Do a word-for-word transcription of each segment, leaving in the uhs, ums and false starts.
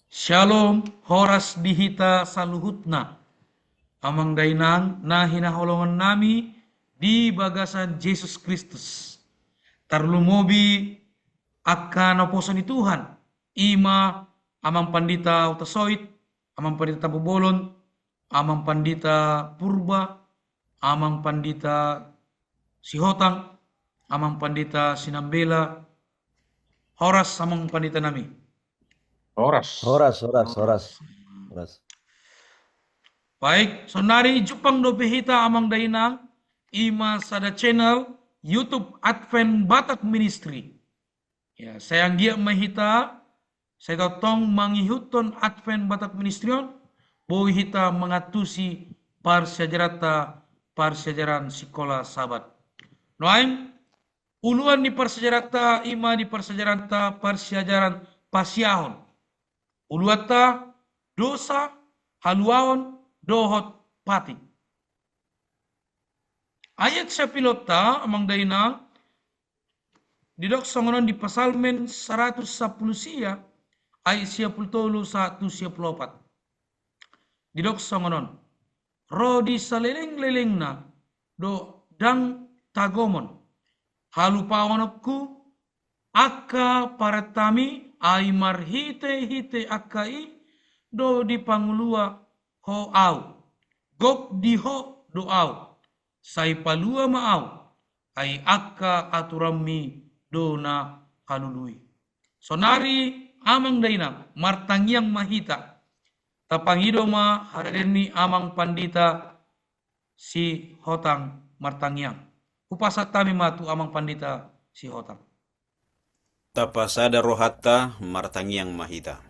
Syalom, horas di hita saluhutna. Amang dainang na hinaholongan nami di bagasan Jesus Kristus. Tarlumobi angka naposo ni Tuhan, ima Amang Pandita Utasoit, Amang Pandita Tampubolon, Amang Pandita Purba, Amang Pandita Sihotang, Amang Pandita Sinambela. Horas Amang Pandita nami. Horas. Horas, horas, horas. Horas. Baik, sonari jumpang dope hita Amang dainang, ima sada channel YouTube Advent Batak Ministry. Ya, sai anggiat ma hita, sai tongtong mangihuthon Advent Batak Ministry on, boi hita mangantusi parsiajaranta, parsiajaran sikola Sabat. Nuaeng, uluan ni parsiajaranta, ima di parsiajaranta, parsiajaran pasiahon. Uluanta, dosa, haluaon, dohot patik. Ayat siapilonta, Amang dainang, didok songon on di Psalmen saratus sampulu sia, ayat siapulu tolu sahat tu siapulu opat. Didok songon on, ro di salelenglelengna do ndang tagomon halupaononku angka parentami, ai marhitehite angka i do dipangulua ho au, gok di ho do au, sai palua ma au, ai angka aturanmi do na halului. Sonari Amang dainang, martangiang ma hita. Tapangido ma haradeon ni Amang Pandita Sihotang martangiang. Hupasahat hami ma tu Amang Pandita Sihotang. Tapasada rohanta, martangiang ma hita.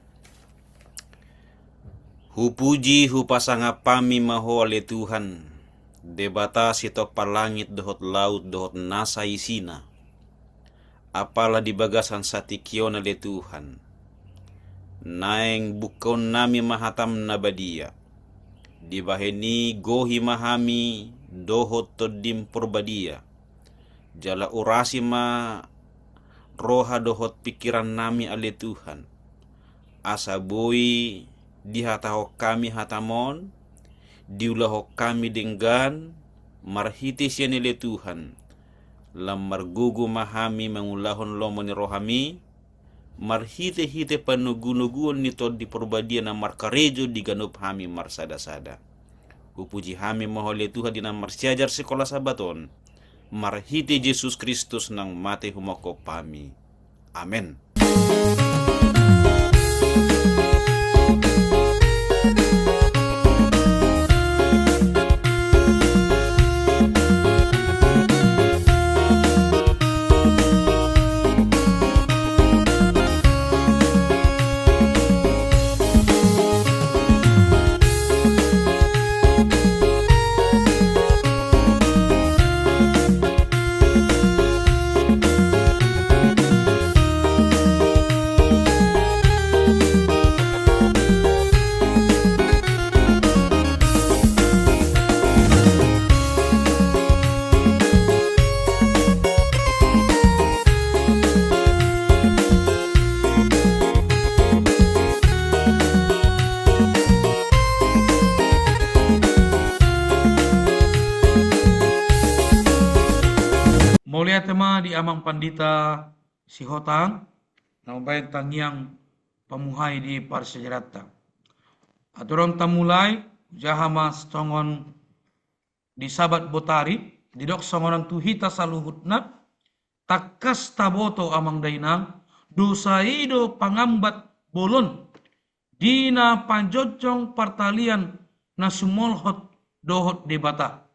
Hupuji, hupasangap hami ma Ho ale Tuhan, Debata sitompa langit dohot laut dohot nasa isina. Apala di bagasan satingki on ale Tuhan, naeng bungkaon nami ma hatam na badia. Dibahen i gohi ma hami dohot Tondim Porbadia. Jala urasi ma roha dohot pingkiran nami ale Tuhan, asa boi dihatahon hami hatam on, diulahon hami denggan, marhite sian i ale Tuhan, lam margogo ma hami mangulahon lomo ni rohami, marhitehite panogunoguon ni Tondi Porbadia na markarejo di ganup hami marsadasada. Hupuji hami ma Ho ale Tuhan di na marsiajar sikola Sabat on, marhite Jesus Kristus naung mate humongkop hami. Amen. Mauliate ma di Amang Pandita Sihotang, na mambahen tangiang pamuhai di parsiajaranta. Andorang tamulai, hujaha ma songon di Sabat botari, didok songon on tu hita saluhutna, tangkas taboto Amang dainang, dosa i do pangambat bolon, di na panjongjong partalian na sumolhot dohot Debata.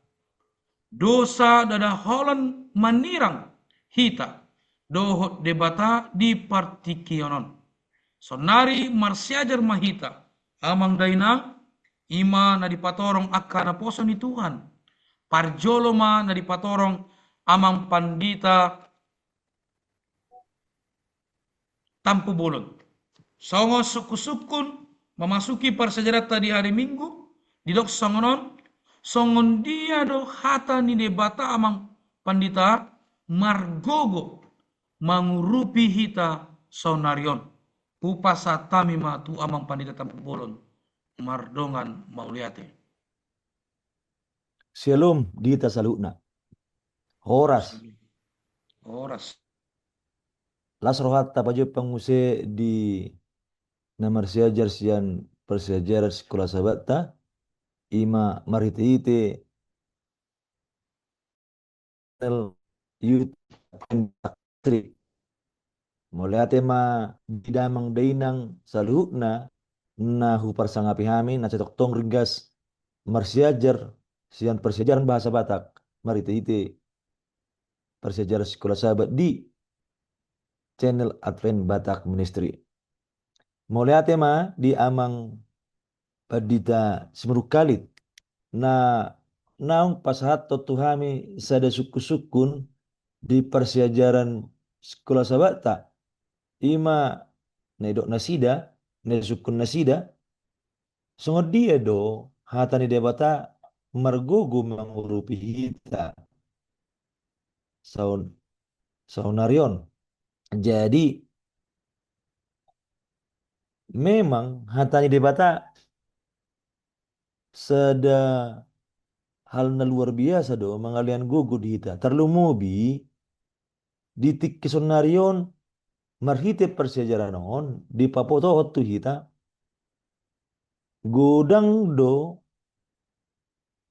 Dosa ndada holan manirang hita dohot Debata di partingkian on. Sonari marsiajar ma hita, Amang dainang, ima na dipatorong angka naposo ni Tuhan. Parjolo ma na dipatorong Amang Pandita Tampubolon. Songon sungkunsungkun memasuki parsiajaranta di hari Minggu, didok songon on, songon dia do hata ni Debata Amang Pandita margogo mangurupi hita sonari on. Hupasahat hami ma tu Amang Pandita Tampubolon mardongan mauliate. Syalom di hita saluhutna. Horas. Horas. Las rohanta pajumpang muse di na marsiajar sian parsiajaran Sikola Sabatta, i ma marhitehite channel YouTube Advent Batak Ministry. Mauliate ma di damang dainang saluhutna na huparsangapi hami na sai tongtong ringgas marsiajar sian parsiajaran bahasa Batak marhitehite parsiajaran Sikola Sabat di channel Advent Batak Ministry. Mauliate ma di Amang Pandita Simanungkalit na naung pasahathon tu hami sada sungkunsungkun di parsiajaran Sikola Sabatta, i ma na nidok nasida, na sungkun nasida, songon dia do hata ni Debata margogo mangurupi hita saon-, saonari on. Jadi, memang hata ni Debata sada hal na luar biasa do mangalean gogo di hita. Tarlumobi di tingki saonari on marhite parsiajaran on dipabotohon tu hita, godang do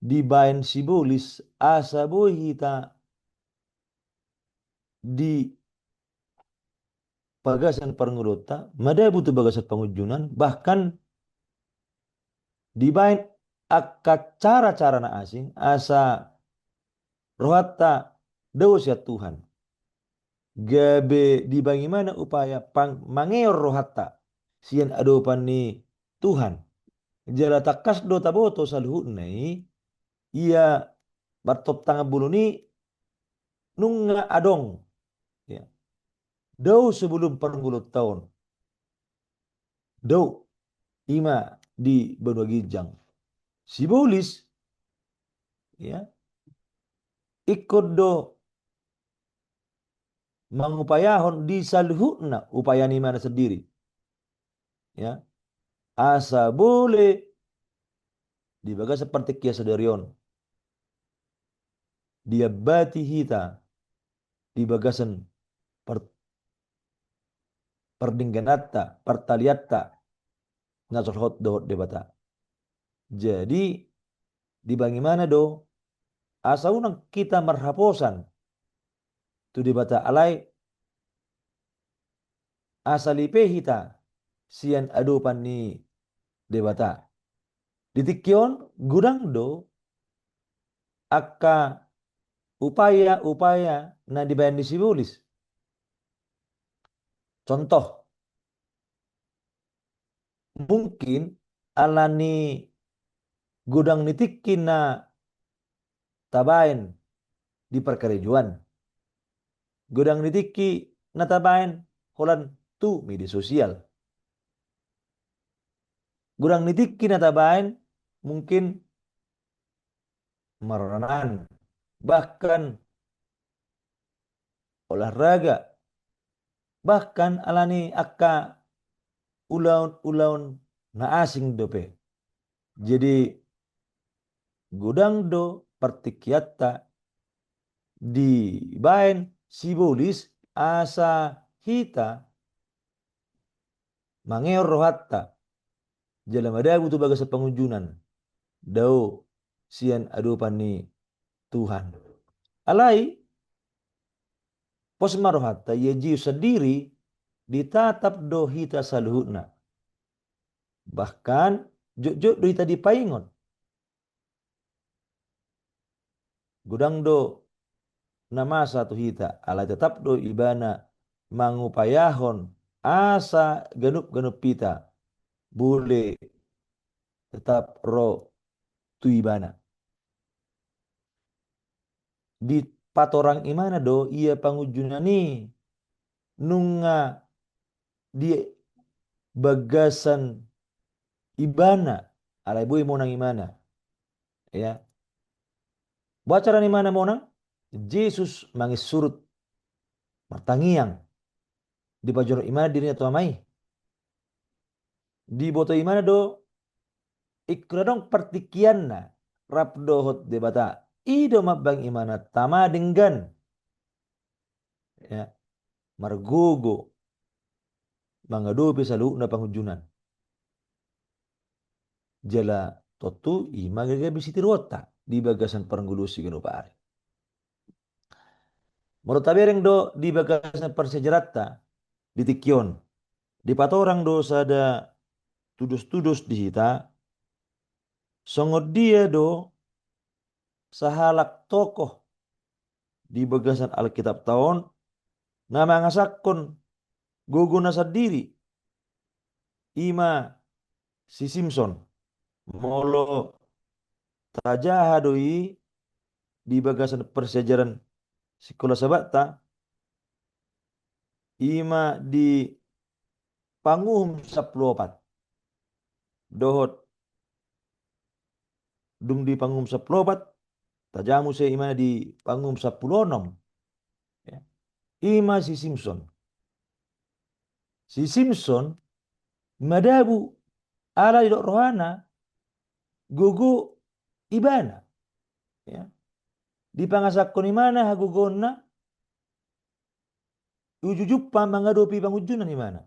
dibaen sibolis asa boi hita di bagasan parngoluonta, madabu tu bagasan pangunjunan, bahkan dibaen angka cara-cara na asing, asa rohanta dao sian Tuhan. Gabe dibaen ibana upaya pang-, mangeor rohanta sian adopan ni Tuhan. Jala tangkas do taboto saluhutna i, ia martop tangan bolon i nunga adong. Ya. Dao sebelum parngoluonta on. Dao, i ma di banua ginjang. Sibolis, ya, ingkon do mangupayahon di saluhutna upaya ni ibana sendiri. Ya. Asa boi di bagasan partingkian sadari on diambati hita di bagasan par-, pardenggananta, partalianta na so hot dohot Debata. Jadi, dibaen ibana do, asa unang hita marhaposan tu Debata, alai asa lipe hita sian adopan ni Debata. Di tingki on godang do angka upaya-upaya na dibaen ni sibolis. Contoh, mungkin ala ni godang ni tingki na tabaen di parkarejoan. Godang ni tingki na tabaen holan tu media sosial. Godang ni tingki na tabaen mungkin marrohanan, bahkan olahraga, bahkan ala ni angka ulaon-ulaon na asing dope. Jadi, godang do partingkianta dibaen sibolis asa hita mangeor rohanta jala madabu tu bagasan pangunjunan, dao sian adopan ni Tuhan. Alai, pos ma rohanta, ia Jesus sendiri ditatap do hita saluhutna. Bahkan, jotjot do hita dipaingot. Godang do na masa tu hita, alai tetap do ibana mangupayahon asa ganup-ganup hita boi tetap ro tu ibana. Dipatorang ibana do ia pangunjunan i nunga di bagasan ibana, alai boi monang ibana. Ya. Boha cara ni ibana monang? Jesus mangisurut, martangiang, dipajonok ibana dirina tu Ama i. Diboto imana do ingkon adong partingkianna rap dohot Debata. I do mambahen imana tama denggan, ya, margogo mangadopi saluhutna pangunjunan. Jala tontu i ma gabe sitiruonta di bagasan parngoluon siganup ari. Molo tabereng do di bagasan parsiajaranta di tingki on, dipatorang do sada tudos-tudos di hita, songon dia do sahalak tokoh di bagasan Alkitapta on na mangasahon gogona sandiri, i ma si Simson. Molo tajaha do i di bagasan parsiajaran Sikola Sabatta, i ma di Panguhum sampulu opat dohot, dung di Panguhum sampulu opat, tajaha muse imana di Panguhum sampulu onom. Ya. I ma si Simson. Si Simson madabu ala didok rohana gogo ibana. Ya. Dipangasahon imana hagogoonna, uju jumpa mangadopi pangunjunan imana.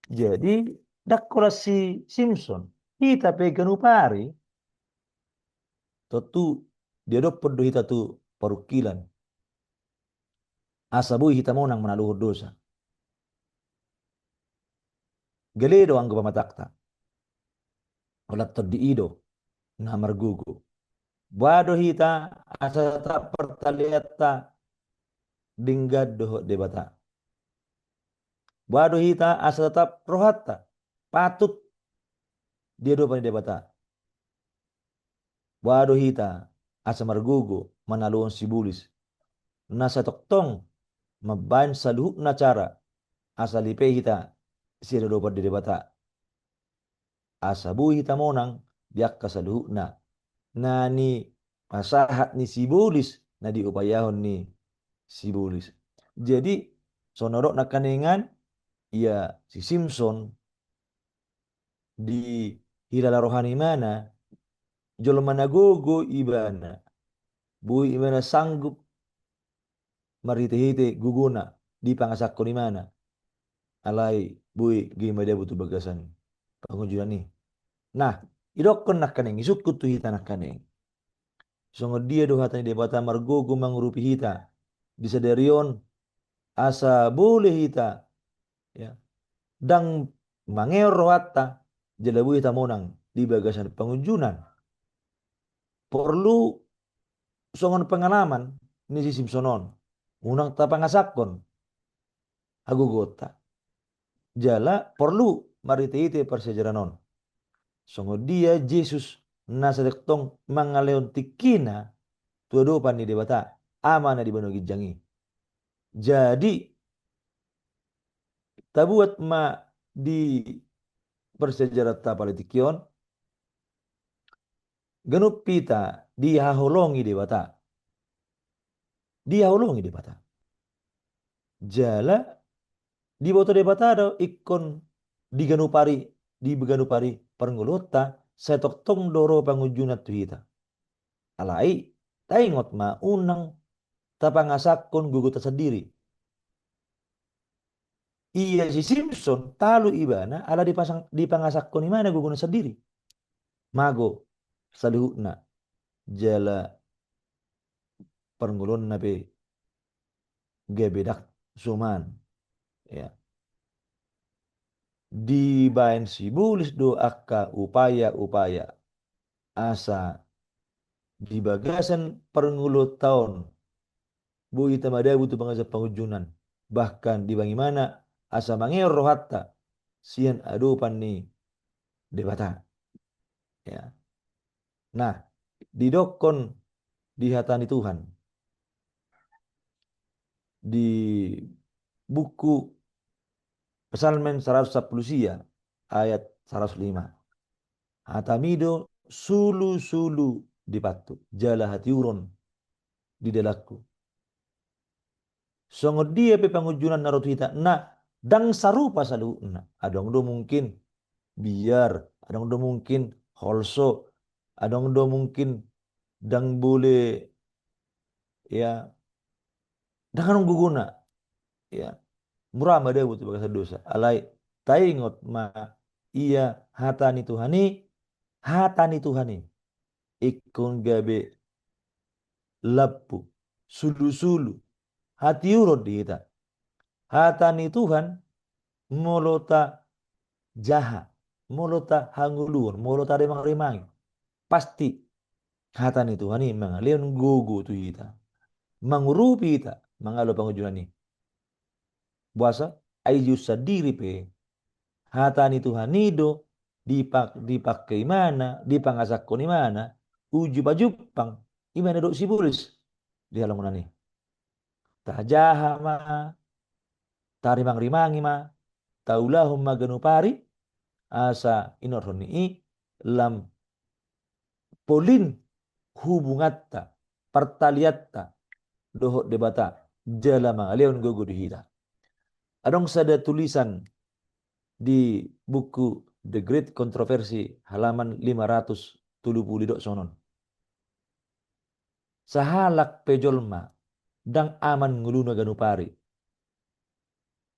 Jadi, ndang holan si Simson, hita pe ganup ari, tontu diadophon do hita tu parungkilan. Asa boi hita monang manaluhon dosa. Gale do anggo pamatangta. Holan Tondi i do na margogo. Boha do hita asa tatap partalianta denggan dohot Debata? Boha do hita asa tatap rohanta patut di adopan ni Debata? Boha do hita asa margogo manaluhon sibolis na sai tongtong mambahen saluhutna cara asa lipe hita sian adopan ni Debata, asa boi hita monang di angka saluhutna na nipasahat ni sibolis, na diupayahon ni sibolis? Jadi, songon na didok nangkaningan, ia si Simson dihilala roha ni imana jolma na gogo ibana, boi ibana sanggup marhitehite gogona dipangasahon imana, alai boi gabe madabu tu bagasan pangunjunan i. Nah, didokkon nangkaning, disungkun tu hita nangkaning, songon dia do hata ni Debata margogo mangurupi hita di sadari on, asa boi hita, ya, ndang mangeor rohanta, jala boi hita monang di bagasan pangunjunan. Porlu songon pengalaman ni si Simson on, unang tapangasahon hagogoonta. Jala porlu marhitehite parsiajaran on, songon dia Jesus na sai tongtong mangalehon tingkina tu adopan ni Debata, Ama na di banua ginjang i. Jadi, tabuat ma di parsiajaranta pala tingki on, ganup hita dihaholongi Debata. Dihaholongi Debata. Jala diboto Debata do ingkon di ganup ari, di ganup ari parngoluonta, sai tongtong do ro pangunjunan tu hita. Alai, taingot ma, unang tapangasahon gogonta sandiri. Ia si Simson talu ibana ala dipasang, dipangasahon imana gogona sandiri. Mago saluhutna, jala parngoluonna pe gabe ndang soman. Ya. Dibahen sibolis do angka upaya-upaya asa di bagasan parngoluonta on boi hita madabu tu bagasan pangunjunan, bahkan dibahen imana asa mangeor rohanta sian adopan ni Debata. Ya. Nah, didokkon di hata ni Tuhan di buku Psalmen saratus sampulu sia ayat saratus lima. Hatami do sulu-sulu di pathu, jala hatiuron di dalanku. Songon dia pe pangunjunan na ro tu hita, na Ndang sarupa saluhutna. Adong do mungkin biar, adong do mungkin holso, adong do mungkin ndang bole, ya, ndang adong gogona. Ya. Mura ma dapot di bagasan dosa. Alai taingot ma ia hata ni Tuhan i, hata ni Tuhan i ingkon gabe lampu, sulusulu, hatiuron di hita. Hata ni Tuhan, molo tajaha, molo tahangoluhon, molo tarimangrimangi, pasti hata ni Tuhan i mangalehon gogo tu hita, mangurupi hita mangalo pangunjunan i. Boasa? Ai dius sandiri pe hata ni Tuhan i do dipak-, dipangke ibana, dipangasahon ibana, uju pajumpang, ibana dok sibolis di halongonan i. Tajaha ma, tarimangrimangi ma, taulahon ma ganup ari, asa inorhon ni i lam polin hubunganta, partalianta dohot Debata, jala mangalehon gogo di hita. Adong sada tulisan di buku The Great Controversy, halaman lima ratus tolu pulu, didok songon on. Sahalak pe jolma ndang aman ngoluna ganup ari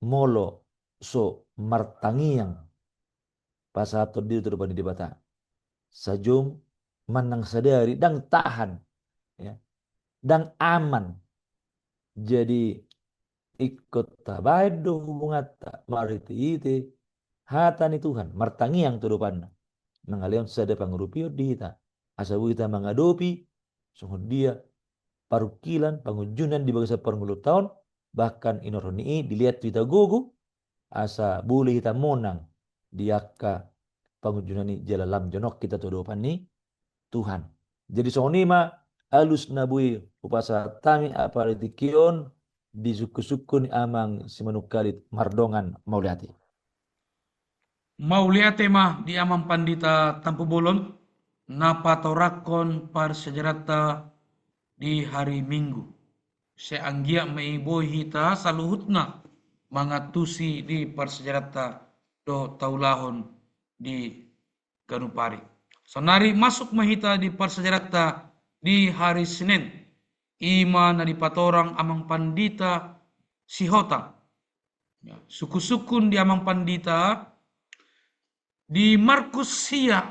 molo so martangiang pasahathon diri tu adopan ni Debata. Sajom manang sadari ndang tahan, ya. Ndang aman. Jadi ingkon tabaen do hubunganta marhitehite hata ni Tuhan, martangiang tu adopanna, mangalehon sada pangurupion di hita, asa boi hita mangadopi songon dia parungkilan, pangunjunan di bagasan parngoluonta on, bahkan inorhon ni i dilehon tu hita gogo, asa boi hita monang di angka pangunjunan i jala lam jonok hita tu adopan ni Tuhan. Jadi songon i ma alus na boi hupasahat hami apala di tingki on di sungkunsungkun ni Amang Simanungkalit, mardongan mauliate. Mauliate ma di Amang Pandita Tampubolon na patorangkon parsiajaranta di hari Minggu. Sai anggiat ma i boi hita saluhutna mangantusi di parsiajaranta dohot taulahon di ganup ari. Saonari masuk ma hita di parsiajaranta di hari Senin. I ma na dipatorang Amang Pandita Sihotang. Ya, sungkunsungkun di Amang Pandita, di Markus sia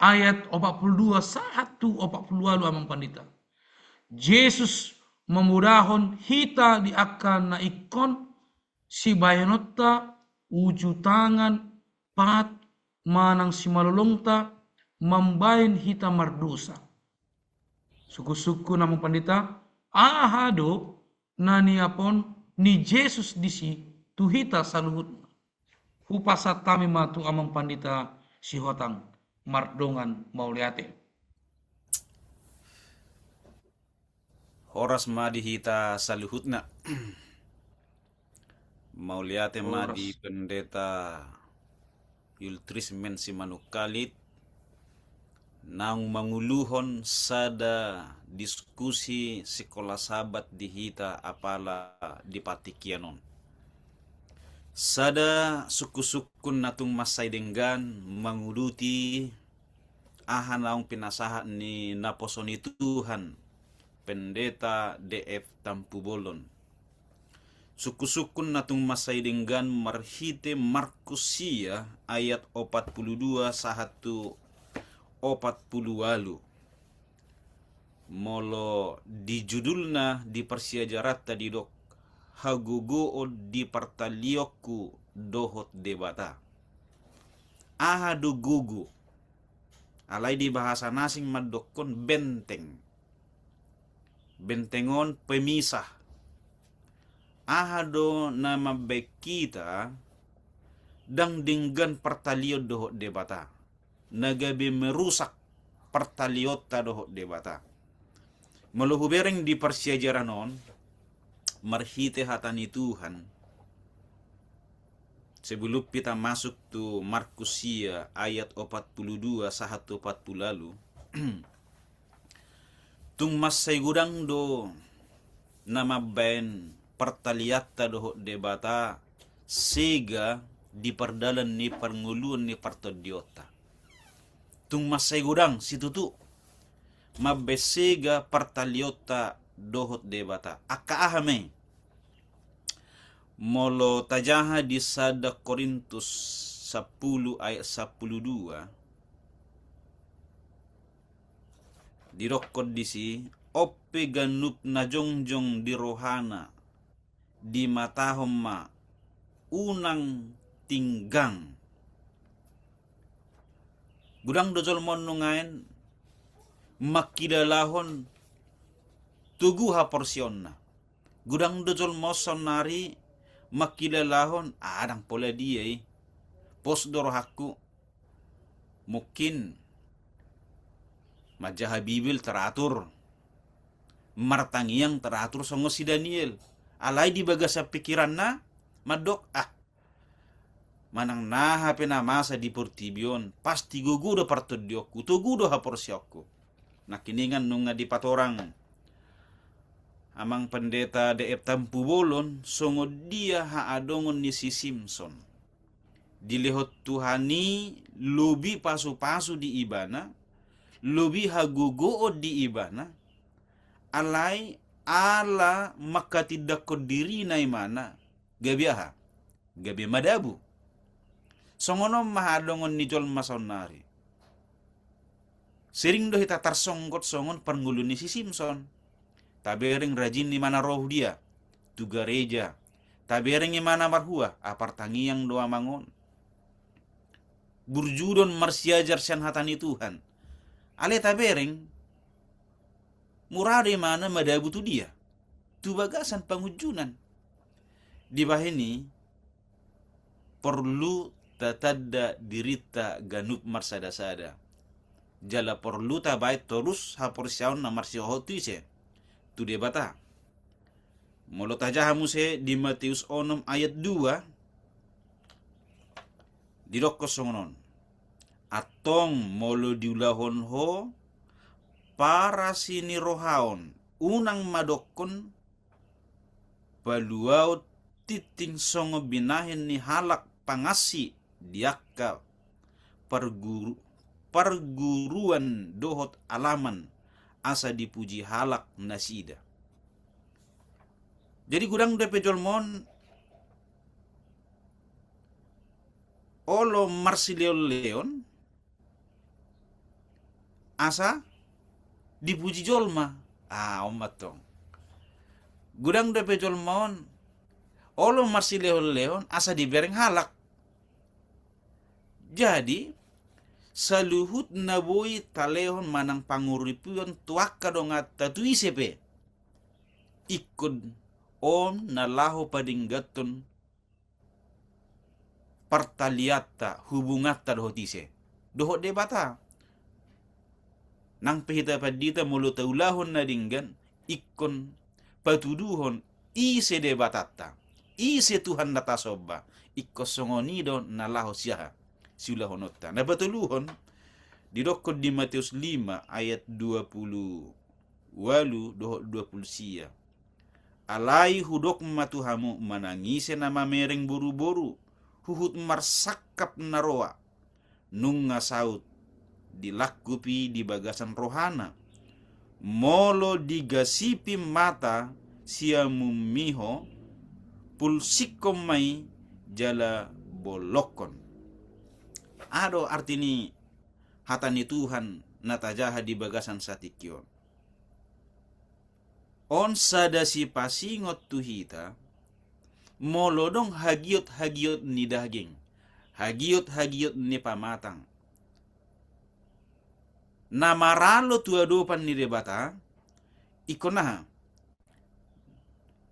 ayat opat pulu dua sahat tu opat pulu ualu, Amang Pandita. Jesus mamodahon hita di angka na ingkon sibahenonta, uju tangan, pat, manang simalolongta, mambahen hita mardosa. Sungkunsungkun, Amang Pandita, aha do na niapon ni Jesus disi tu hita saluhutna? Hupasahat hami ma tu Amang Pandita Sihotang, mardongan mauliate. Horas ma di hita saluhutna. Mauliate ma di Pendeta Yultrismen Simanungkalit naung manguluhon sada diskusi sikola Sabat di hita apala di partingkian on. Sada sungkunsungkun na tung mansai denggan manguduti aha naung pinasahat ni naposo ni Tuhan, Pendeta D F Tampubolon. Sungkunsungkun na tung mansai denggan marhite Markus sia ayat opat pulu dua sahat tu opat pulu ualu. Molo di judulna di parsiajaranta didok, hagogoon di partalionku dohot Debata. Aha do gogo? Alai di bahasa na asing mandokkon benteng. Benteng on pemisah. Aha do na mambahen hita ndang denggan partalion dohot Debata, na gabe merusak partalionta dohot Debata? Molo hubereng di parsiajaran on, marhite hata ni Tuhan, sebelum hita masuk tu Markus sia ayat opat pulu dua sahat tu opat pulu ualu, tung mansai godang do na mambahen partalianta dohot Debata sega di pardalan ni parngoluon ni partondionta. Tung mansai godang situtu mambaen sega partondionta dohot Debata. Angka aha ma i? Molo tajaha di sada Korintus sampulu ayat sampulu dua, didokkon disi, on pe ganup na jongjong di rohana, dimatahon ma, unang tinggang. Godang do jolma on nuaeng mangkilalahon togu haporseaonna. Godang do jolma on saonnari mangkilalahon, ah, ndang pola dia i. Pos do rohangku. Mungkin manjaha Bibel teratur, martangiang teratur songon si Daniel. Alai di bagasan pikiranna mandok, ah, manang na aha pe na masa di portibi on, pasti gogo do partondionku, togu do haporseaonku. Nangkiningan nunga dipatorang Amang Pendeta D F Tampubolon songon dia haadongon ni si Simson. Dilehon Tuhan i lobi pasupasu di ibana, lobi hagogoon di ibana, alai ala mangkatindangkon dirina imana, gabe aha? Gabe madabu. Songon on ma haadongon ni jolma saonnari. Sering do hita tarsonggot songon parngoluon ni si Simson. Tabereng rajin imana ro tu dia, tu gareja. Tabereng imana marhua, ah, partangiang do amang on. Burju do on marsiajar sian hata ni Tuhan. Alai tabereng, mura do imana madabu tu dia, tu bagasan pangunjunan. Dibahen i, porlu tatanda dirinta ganup marsadasada. Jala porlu tabaen torus haporseaon na marsihohot tu ise? Tu Debata. Molo tajaha muse di Mateus onom ayat dua, didokkon songon on. Antong molo diulahon ho parasi ni roha on, unang ma dokkon paluaon tingting songon binahen ni halak pangansi di angka parguru-, parguruan dohot alaman, asa dipuji halak nasida. Jadi godang dope jolma on olo marsileonleon asa dipuji jolma. Ah, on ma tong. Godang dope jolma on olo marsileonleon asa dibereng halak. Jadi, saluhut na boi talehon manang panguripion tu angka donganta tu ise pe, ingkon on na laho padengganhon partalianta, hubunganta dohot ise? Dohot Debata. Nang pe hita pandita molo taulahon na denggan, ingkon patuduhon ise Debatanta, ise Tuhan na tasomba, ingkon songon i do na laho siaha, siulahononta. Na patoluhon, didokkon di Mateus lima ayat dua pulu ualu dohot dua pulu sia. Alai hudok ma tu hamu, manang ise na mamereng boruboru, huhut marsangkap na roa, nunga saut dilangkupi di bagasan rohana. Molo digasipi mata siamunmi ho, pulsikkon ma i jala bolongkon. Aha do arti ni hata ni Tuhan na tajaha di bagasan satingki on? On sada sipasingot tu hita, molo adong hagiot-hagiot ni daging, hagiot-hagiot ni pamatang, na maralo tu adopan ni Debata, ingkon aha?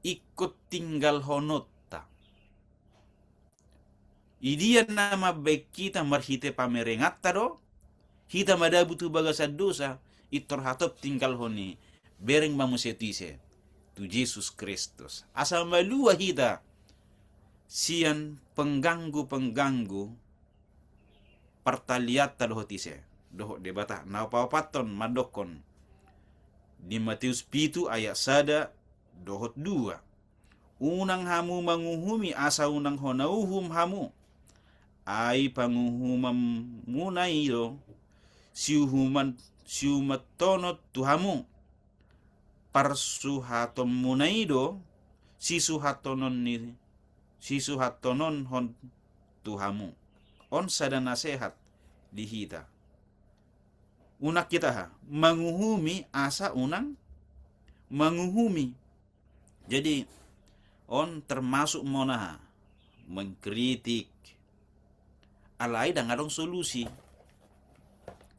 Ingkon tinggalhononta. Idia na mambaen hita? Marhite pamerenganta do hita madabu tu bagasan dosa, pintor hatop tinggalhon i, bereng ma muse tu ise? Tu Jesus Kristus. Asa malua hita sian pengganggu-pengganggu partalianta dohot ise? Dohot Debata. Na paopathon mandokkon di Mateus pitu ayat sada dohot dua. Unang hamu manguhumi asa unang hona uhum hamu. Ai panguhumanmuna i do, siuhuman, siumathononhon tu hamu. Parsuhatonmuna i do, sisuhathonon ni, sisuhathononkon tu hamu. On sada nasehat di hita. Unang hita aha? Manguhumi asa unang manguhumi. Jadi, on termasuk ma on aha? Mengkritik. Alai ndang adong solusi.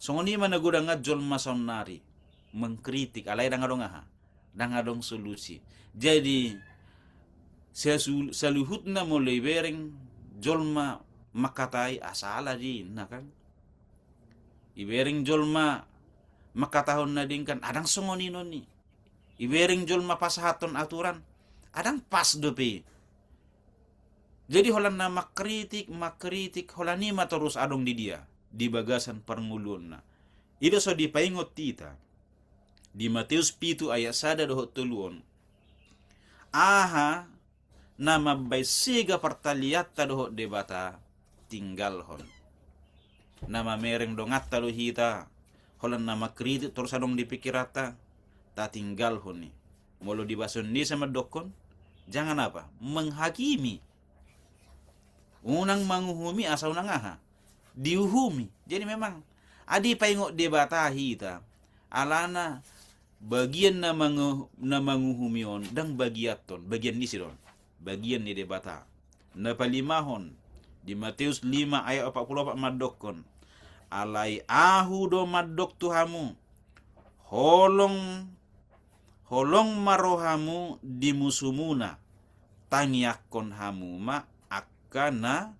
Songon i ma na godangan jolma saonnari. Mengkritik, alai ndang adong aha? Ndang adong solusi. Jadi, sasu-, saluhutna molo ibereng jolma mangkatai, ah, sala do i, na kan? Ibereng jolma mangkatahon na denggan, ah, ndang songon i non i. Ibereng jolma pasahathon aturan, ah, ndang pas dope i. Jadi holan na mangkritik, mangkritik, holan i ma torus adong di dia, di bagasan parngoluonna. I do so dipaingot hita di Mateus pitu ayat sada dohot tolu on. Aha na mambaen sega partalianta dohot Debata, tinggalhon. Na mamereng donganta do hita, holan na mangkritik torus adong di pikiranta, tatinggalhon i. Molo di bahasa Indonesia mandokkon, jangan apa? Menghakimi. Unang manguhumi asa unang aha? Diuhumi. Jadi memang, adi paingot Debata hita, alana bagian na mangu-, na manguhumi on, ndang bagianhon, bagian ni si do on. Bagian ni Debata. Na palimahon, di Mateus lima ayat opat pulu opat mandokkon, alai Ahu do mandok tu hamu, holong, holong ma rohamu di musumuna, tangiangkon hamu ma angka na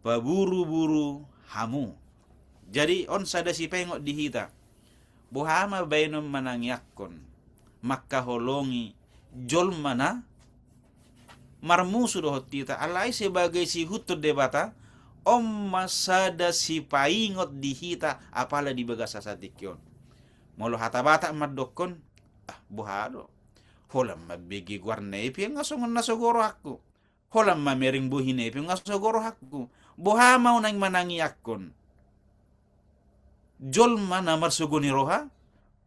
paburu-buru hamu. Jadi, on sada sipaingot di hita. Boha ma baenon manangiangkon, mangkaholongi jolma na marmusu dohot hita, alai sebagai sihuthon Debata, on ma sada sipaingot di hita, apala di bagasan satingki on. Molo hata Batak mandokkon, ah, boha do? Holan mambege goarna i pe nga songon na so gok rohangku. Holan mamereng bohina i pe nga so gok rohangku. Boha ma ahu naeng manangiangkon jolma na marsogo ni roha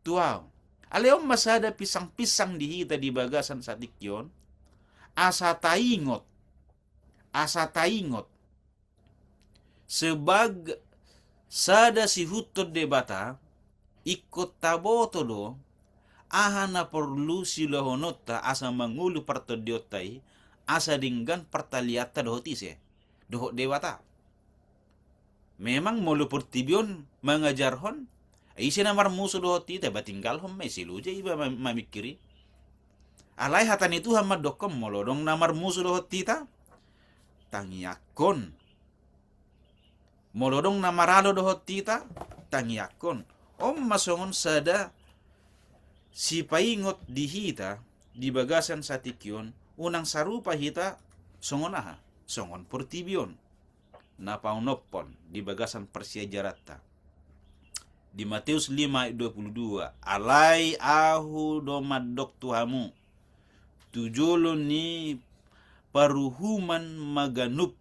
tu ahu. Alai on ma sada pinsang-pinsang di hita di bagasan satingki on. Asa taingot. Asa taingot. Sebag sada sihuthon Debata, ingkon taboto do, aha na porlu siulahononta asa mangolu partondionta i, asa denggan partalianta dohot ise? Dohot Debata. Memang molo portibi on mangajarhon, ise na marmusu dohot hita, ba tinggalhon ma i, sai loja iba ma-, mamingkiri. Alai hata ni Tuhan mandokkon, molo adong na marmusu dohot hita, tangiangkon. Molo adong na maralo dohot hita, tangiangkon. On ma songon sada sipaingot di hita di bagasan satingki on, unang sarupa hita songon aha? Songon portibi on. Na paonomhon di bagasan parsiajaranta. Di Mateus lima ayat dua pulu dua, alai Ahu do mandok tu hamu, tu jolo ni paruhuman ma ganup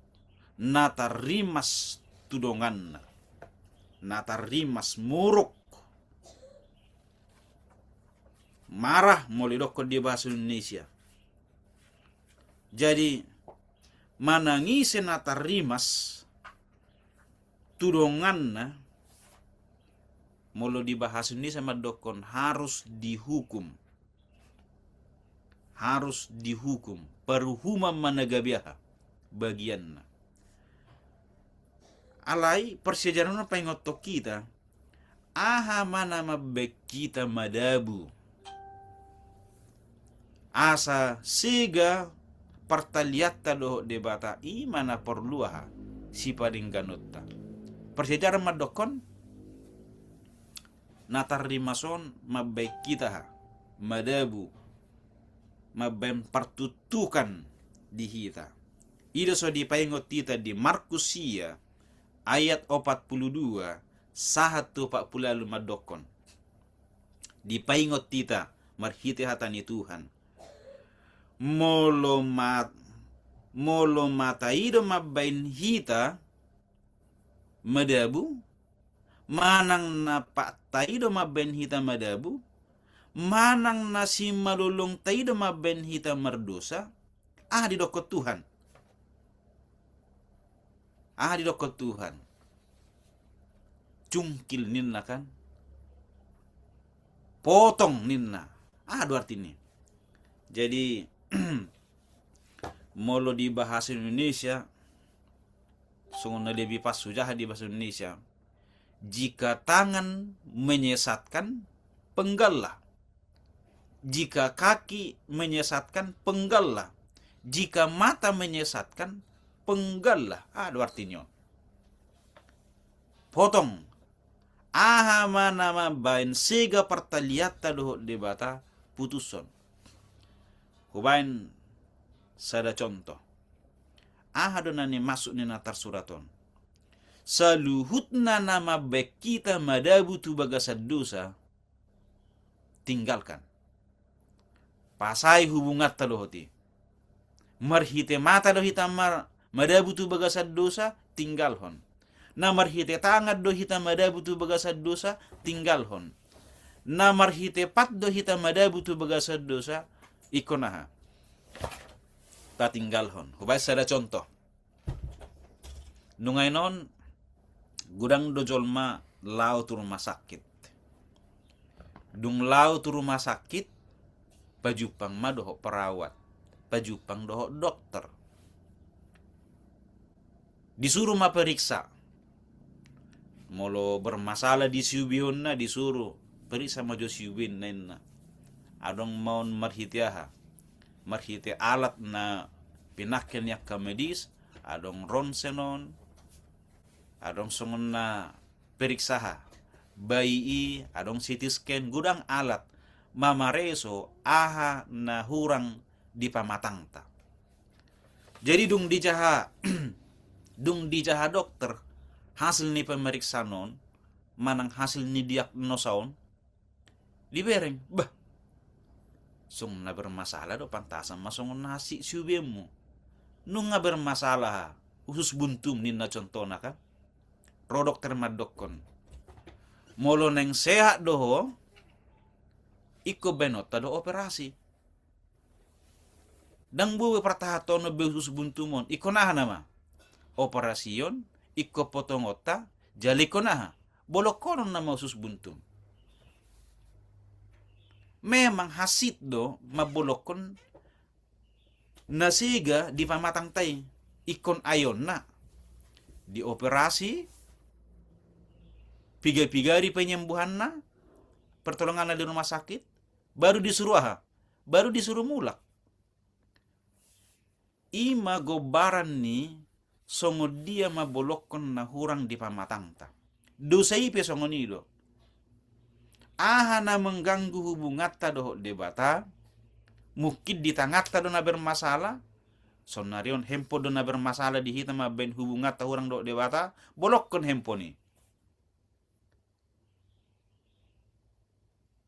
na tarrimas tu donganna. Na tarrimas, muruk. Marah molo idokkon di bahasa Indonesia. Jadi, manang ise na tarrimas tu donganna, molo di bahasa Indonesia mandokkon harus dihukum. Harus dihukum. Paruhuman ma na gabe aha? Bagianna. Alai, parsiajaran on paingothon hita, aha ma na mambaen hita madabu asa sega partalianta dohot Debata, i ma na porlu aha? Sipadengganonta. Parsiajaran mandokkon, na tarrimas on mambaen hita aha? Madabu, mambaen partuktukan di hita. I do so dipaingot hita di Markus sia ayat opat pulu dua sahat tu opat pulu ualu mandokkon. Dipaingot hita marhite hata ni Tuhan. molo ma-, molo mata i do mambaen hita madabu, manang na patta i do mambaen hita madabu, manang na simalolongta i do mambaen hita mardosa, aha didokkon Tuhan? Aha didokkon Tuhan? Cungkil ninna kan? Potong ninna. Aha do artini? Jadi, molo di bahasa Indonesia, songon na lebih pas hujaha di bahasa Indonesia, jika tangan menyesatkan, penggallah. Jika kaki menyesatkan, penggallah. Jika mata menyesatkan, penggallah. Aha do artini on? Potong. Aha ma na mambaen sega partalianta dohot Debata, putushon. Hubaen sada contoh. Aha do na nimaksud ni na tarsurat on? Saluhutna na mambaen hita madabu tu bagasan dosa, tinggalkan. Pasai hubunganta dohot i. Marhite mata do hita mar-, madabu tu bagasan dosa, tinggalhon. Na marhite tangan do hita madabu tu bagasan dosa, tinggalhon. Na marhite pat do hita madabu tu bagasan dosa, ingkon aha? Tatinggalhon. Hubaen sada contoh. Nunga i non, godang do jolma laho tu rumah sakit. Dung laho tu rumah sakit, pajumpang ma dohot perawat, pajumpang dohot dokter. Disuru ma periksa. Molo bermasalah di siubeonna, disuru periksa ma jo siubeonna inna. Adong ma on marhite aha? Marhite alat na pinangke ni angka medis, adong ronsen on, adong songon na periksa aha, bai i, adong C T scan, godang alat mamareso aha na hurang di pamatangta. Jadi dung dijaha, dung dijaha dokter hasil ni pemeriksaan on, manang hasil ni diagnosa on, dibereng, bah, songon na bermasalah do, pantasan ma songon na hansit siubemu. Nunga bermasalah usus buntum ninna contohna kan. Ro dokter mandokkon, molo naeng sehat do ho, ingkon baenonta do operasi. Ndang boi be partahanhon be usus buntum on. Ingkon aha nama? Operasion, ingkon potongonta, jala ingkon aha? Bolongkonon nama usus buntum. Memang hansit do mambolongkon na sega di pamatangta i. Ingkon aeonna dioperasi, piga-pigari penyembuhanna, pertolonganna di rumah sakit, baru disuru aha? Baru disuru mulak. I ma gombaran ni songon dia mambolongkon na hurang di pamatangta. Dosa i pe songon i do. Aha na mengganggu hubunganta dohot Debata, mungkin di tanganta do na bermasalah, saonari on handphone do na bermasalah di hita mambaen hubunganta hurang dohot Debata, bolongkon handphone i.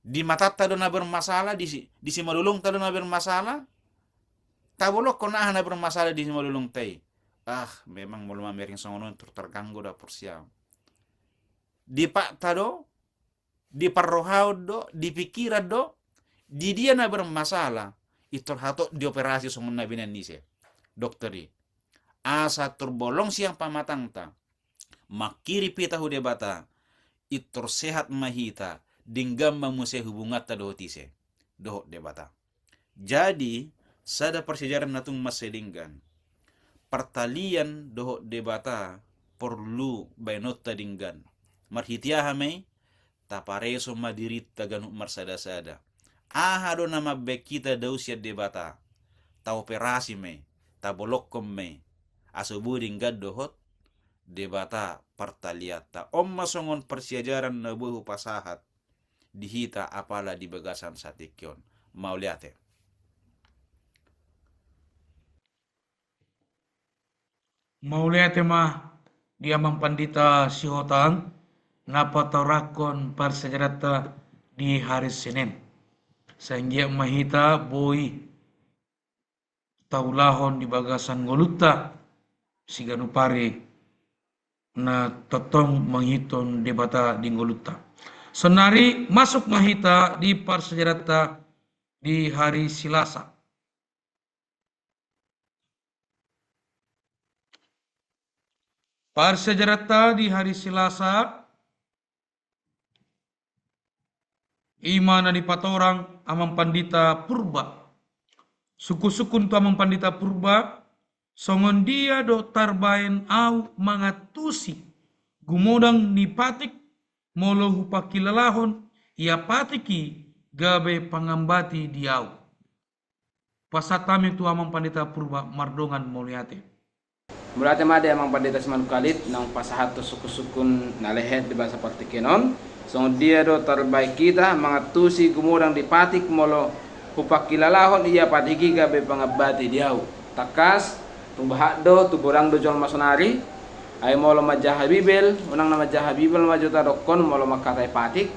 Di matanta do na bermasalah, di si-, di simalolongta do na bermasalah, tabolongkon aha na bermasalah di simalolongta i. Ah, memang molo mamereng songon on, tor terganggu dapur siam. Di patta do, di parrohaon do, di pikiran do, di dia na bermasalah, intor hatop dioperasi songon na binaen ni ise? Dokter i. Asa tor bolong sian pamatangta, mangkirim hita hu Debata, intor sehat ma hita, denggan ma muse hubunganta dohot ise? Dohot Debata. Jadi, sada parsiajaran na tung mansai denggan. Partalian dohot Debata porlu baenonta denggan. Marhite aha ma i? Tapareso ma dirinta ganup marsada-sada. Aha do na mambaen hita dao sian Debata? Taoperasi ma i, tabolongkon ma i. Asa boi denggan dohot Debata partalianta. On ma songon parsiajaran na boi hupasahat di hita apala di bagasan satingki on. Mauliate. Mauliate ma di Amang Pandita Sihotang na patorangkon parsiajaranta di hari Senin. Sai anggiat ma hita boi taulahon di bagasan ngolunta siganup ari na tongtong mangihuthon Debata di ngolunta. Saonari masuk ma hita di parsiajaranta di hari Silasa. Parsiajaranta di hari Silasa, i ma na dipatorang Amang Pandita Purba. Sungkun-sungkun tu Amang Pandita Purba, songon dia do tarbaen ahu mangantusi gumodang ni patik, molo hupangkilalahon ia patik i gabe pangambati di ahu. Pasahat hami tu Amang Pandita Purba mardongan mauliate. Mauliate ma di Amang Pandita Simanungkalit, naung pasahathon sungkun-sungkun na lehet di bagasan partingkian on. Songon dia do tarbaen hita mangantusi gumodang di patik, molo hupangkilalahon ia patik i gabe pangambati di ahu. Tangkas, tung bahat do, tung godang do jolma saonari. Ai molo manjaha Bibel, unang na manjaha Bibel ma jo tadokkon molo mangkatai patik.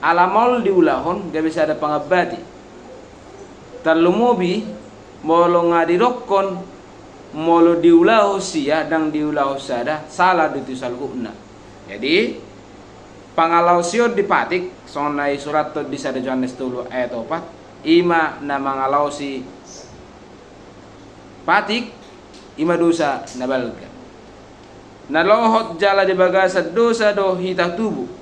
Ala maol diulahon gabe sada pangambati. Tarlumobi molo nga didokkon molo diulahon sia, ndang diulahon sada, sala do tu saluhutna. Jadi, pangalaosion di patik, songon na isurathon di sada Johannes tolu ayat opat, i ma na mangalaosi patik, i ma dosa na balga. Na lohot jala di bagasan dosa do hita tubu.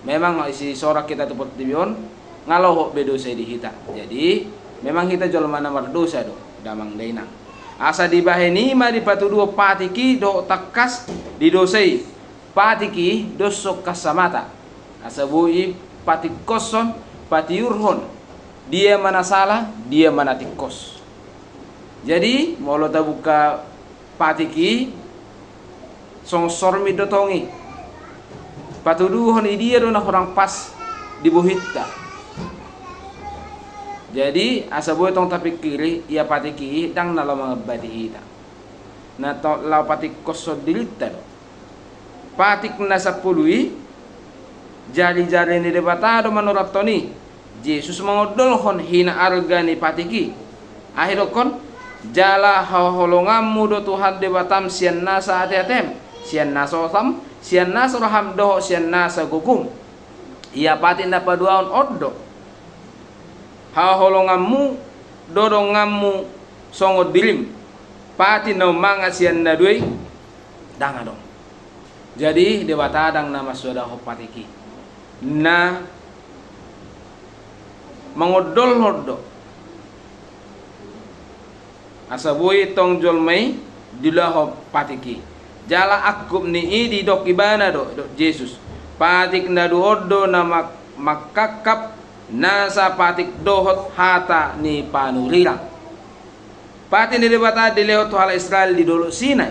Memang sisorang hita tu portibi on, nga lohot be dosa i di hita. Jadi, memang hita jolma na mardosa do, damang dainang. Asa dibahen i ma dipatuduhon patik i dohot tangkas di dosa i. Patik i dos songon kacamata. Asa boi i patikkoshon, patiurhon. Dia ma na sala, dia ma na tingkos. Jadi, molo tabuka patik i, songon sormin do tong i. Patuduhon i dia do na hurang pas di bohinta. Jadi, asa boi tong tapingkiri, ia patik i ndang na laho mangambati hita. Na to-, laho patikkoshon dirinta do. Patik na sampulu i, jari-jari ni Debata do manurathon i. Jesus mangondolhon hinaarga ni patik i. Aha idokkon? Jala haholonganmu do Tuhan Debatam sian nasa ateatem, sian nasa otam, sian nasa roham dohot sian nasa gogom. Ia patik na paduahon on do. Haholonganmu do donganmu songon dirim. Patik na ummangat sian na dua i, ndang adong. Jadi, Debata ndang na mansuadahon patik i. Na mangondolhon do. Asa boi tong jolma i diulahon patik i. Jala angkup ni i didok ibana do, didok Jesus. Patik na dua on do na mak-, mangkangkap nasa patik dohot hata ni panurirang. Patik ni Debata dilehon tu halak Israel di Dolok Sinai.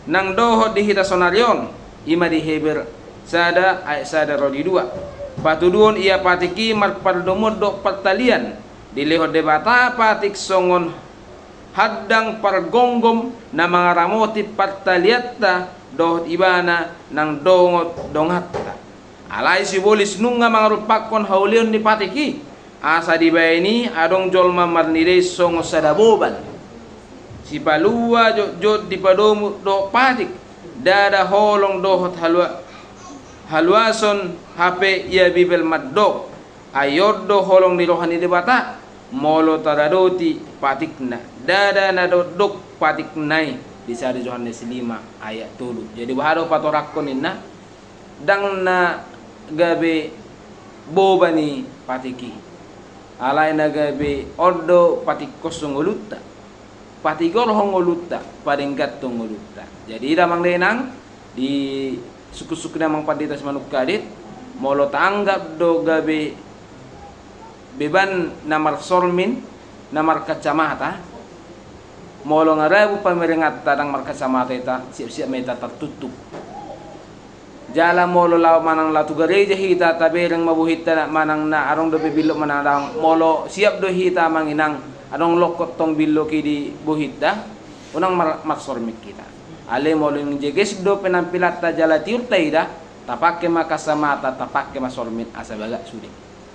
Nang dohot di hita saonari on, i ma di Heber sada ayat sada ro di dua. Patuduhon ia patik i marpardomuan dohot partalian. Dilehon Debata patik songon handang pargomgom na mangaramoti partalianta dohot ibana nang dohot donganta. Alai sibolis nunga mangarumpakkon haulion ni patik i, asa dibaen i adong jolma marnidai songon sada boban. Sipalua jotjot dipadomu dohot patik, ndada holong dohot halua-, haluason hape ia Bibel mandok. Ai on do holong ni roha ni Debata, molo taradoti patikna. Ndada na dokdok patikna i di sada Johannes lima ayat tolu. Jadi, boha do patorangkon ninna? Ndang na gabe boban i patik i. Alai na gabe on do patikkoshon ngolunta. Patigorhon ngolunta, padengganhon ngolunta. Jadi, damang dainang, di sungkunsungkun ni amang pandita Simanungkalit, molo taanggap do gabe beban na marsormin, na markacamata, molo nga rabu pamerenganta ndang markacamata hita, siap-siap ma hita tartuktuk. Jala molo laho manang laho tu gareja hita, tabereng ma bohinta manang na adong dope billok manang daong, molo siap do hita amang inang, adong longkot tong billok i di bohinta, unang mar-, marsormin hita. Alai molo ingjeges do penampilanta jala tiurta ida, tapangke ma kacamata, tapangke ma sormin asa bagak sude.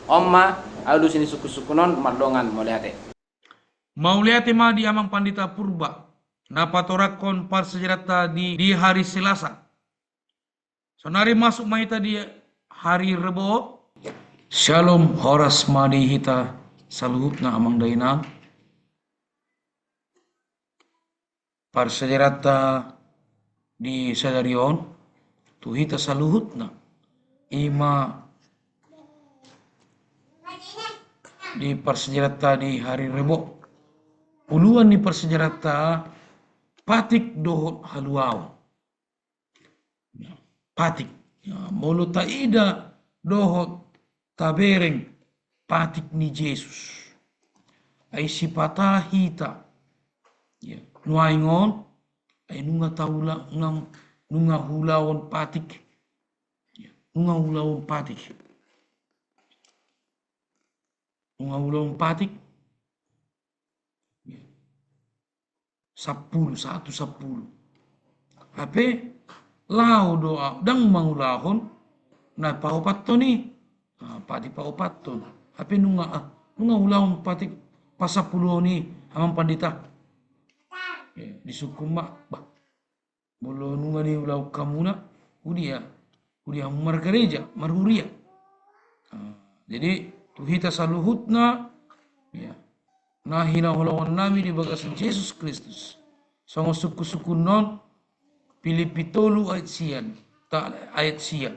On ma alusi ni sungkunsungkun on, mardongan mauliate. Mauliate ma di Amang Pandita Purba, na patorangkon parsiajaranta di, di hari Selasa. Saonari masuk ma hita di hari Rebo. Syalom, horas ma di hita saluhutna Amang Dainang. Parsiajaranta di sadari on, tu hita saluhutna, i ma di parsiajaranta di hari Rebo. Uluan ni parsiajaranta, patik dohot haluaon. Patik. Molo taida dohot tabereng patik ni Jesus, ai sipata hita, ya, nuaeng on, ai nunga taula-, nunga, nunga ulaon patik. Ya, nunga ulaon patik. Nunga ulaon patik. Ya. Sampulu, satu sampulu. Hape laho do au, ndang mangulahon na paopathon i. Ah, patik paopathon. Hape nunga, ah, nunga ulaon patik pasampuluhon i, Amang Pandita. Ya, disungkun ma, bah. Molo nunga diulahon hamuna, udia, udia hamu margareja, marhuria. Ah, jadi, tu hita saluhutna, ya, na hinaholongan nami di bagasan Jesus Kristus. Songon sungkun-sungkun ni Pilippi tolu ayat sia, ta-, ayat sia.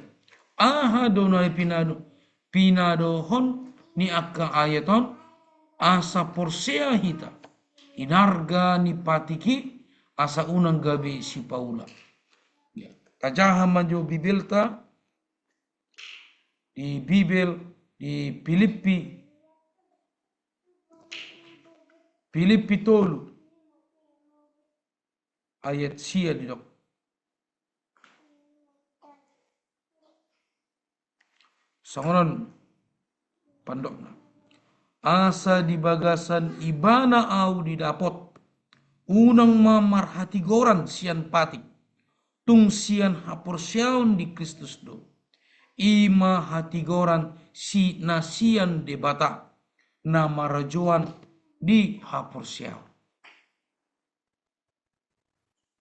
Aha do na pinado, pinadohon ni angka ayat on, asa porsea hita hinarga ni patik i, asa unang gabe sipaula. Ya, tajaha ma jo Bibelta, di Bibel, di Pilippi, Pilippi tolu, ayat sia didok. Songon on pandokna. Asa di bagasan Ibana au didapot, unang ma marhatigoran sian patik, tung sian haporseaon di Kristus do. I ma hatigoran si na sian Debata, na marajoan di haporseaon.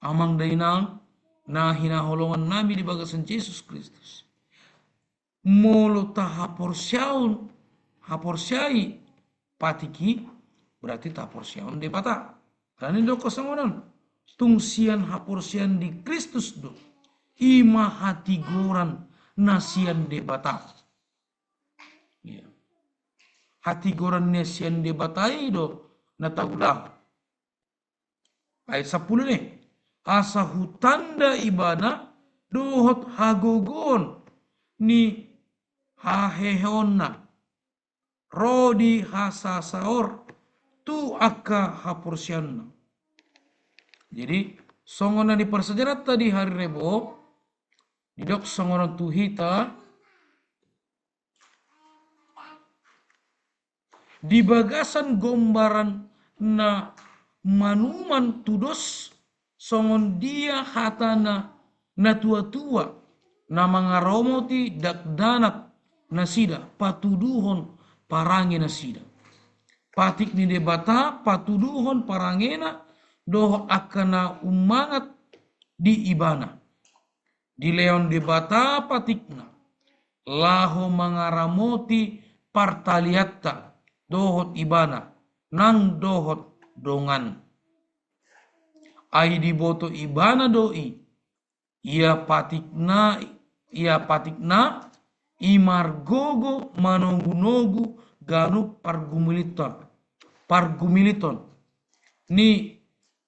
Amang dainang, na hinaholongan nami di bagasan Jesus Kristus. Molo tahaporseaon, haporseai patik i, berarti tahaporseaon Debata. Alani didok songon on, tung sian haporseaon di Kristus do, i ma hatigoran na sian Debata. Ya. Hatigoran na sian Debata i do na taulahon. Ayat sampulu ni, asa hutanda Ibana dohot hagogoon ni haheheonna ro di hasasaor tu angka haporseaonna. Jadi, songon na di parsiajaranta di hari Rebo, didok songon on tu hita, di bagasan gombaran na manuman tudos songon dia hata na, na tuatua, na mangaramoti dakdanak nasida, patuduhon parange nasida. Patik ni Debata patuduhon parangena dohot angka na ummangat di Ibana. Dilehon Debata patikna laho mangaramoti partalianta dohot Ibana nang dohot dongan. Ai diboto Ibana do i, ia patikna, ia patikna i margogo manogunogu ganup pargumiliton, pargumiliton ni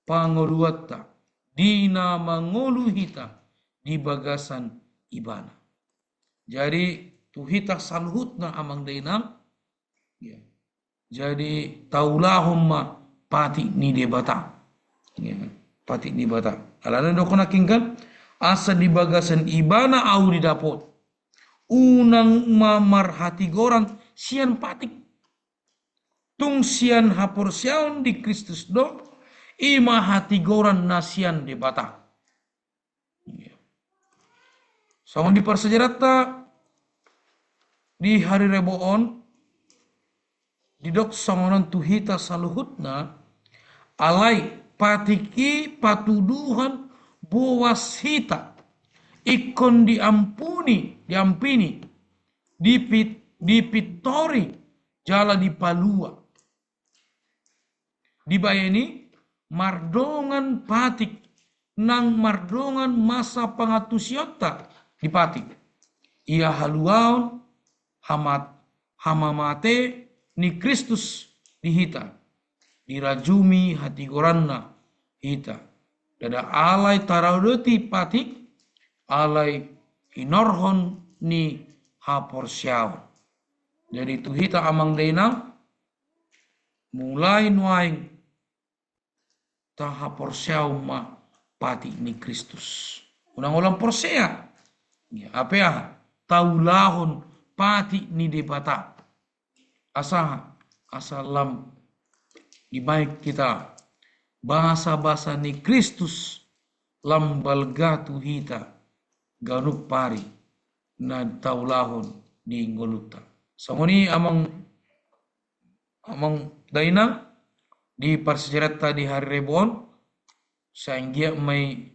pangoluanta, di na mangolu hita di bagasan Ibana. Jadi, tu hita saluhutna amang dainang, ya. Jadi, taulahon ma patik ni Debata. Ya, patik ni Debata. Alana didok nangkin kan, asa di bagasan Ibana au didapot. Unang ma marhatigoran sian patik. Tung sian haporseaon di Kristus do, i ma hatigoran na sian Debata. Songon di parsiajaranta di hari Rebo on, didok songon on tu hita saluhutna, alai patik i patuduhon boas hita, ingkon diampuni, diampini, dipit-, dipintori, jala dipalua. Dibaen i mardongan patik, nang mardongan masa pangantusionta di patik. Ia haluaon hamat-, hamamate ni Kristus di hita, dirajumi hatigoranna hita. Ndada alai taradoti patik, alai hinorhon ni haporseaon. Jadi tu hita amang dainang, mulai nuaeng tahaporseaon ma patik ni Kristus. Unang holan porsea. Ia, hape aha? Taulahon patik ni Debata. Asa, asa lam dibaen hita basabasa ni Kristus lam balga tu hita ganup ari na taulahon di ngolunta. Songon i amang, amang dainang, di parsiajaranta di hari Rebo on, sai anggiat ma i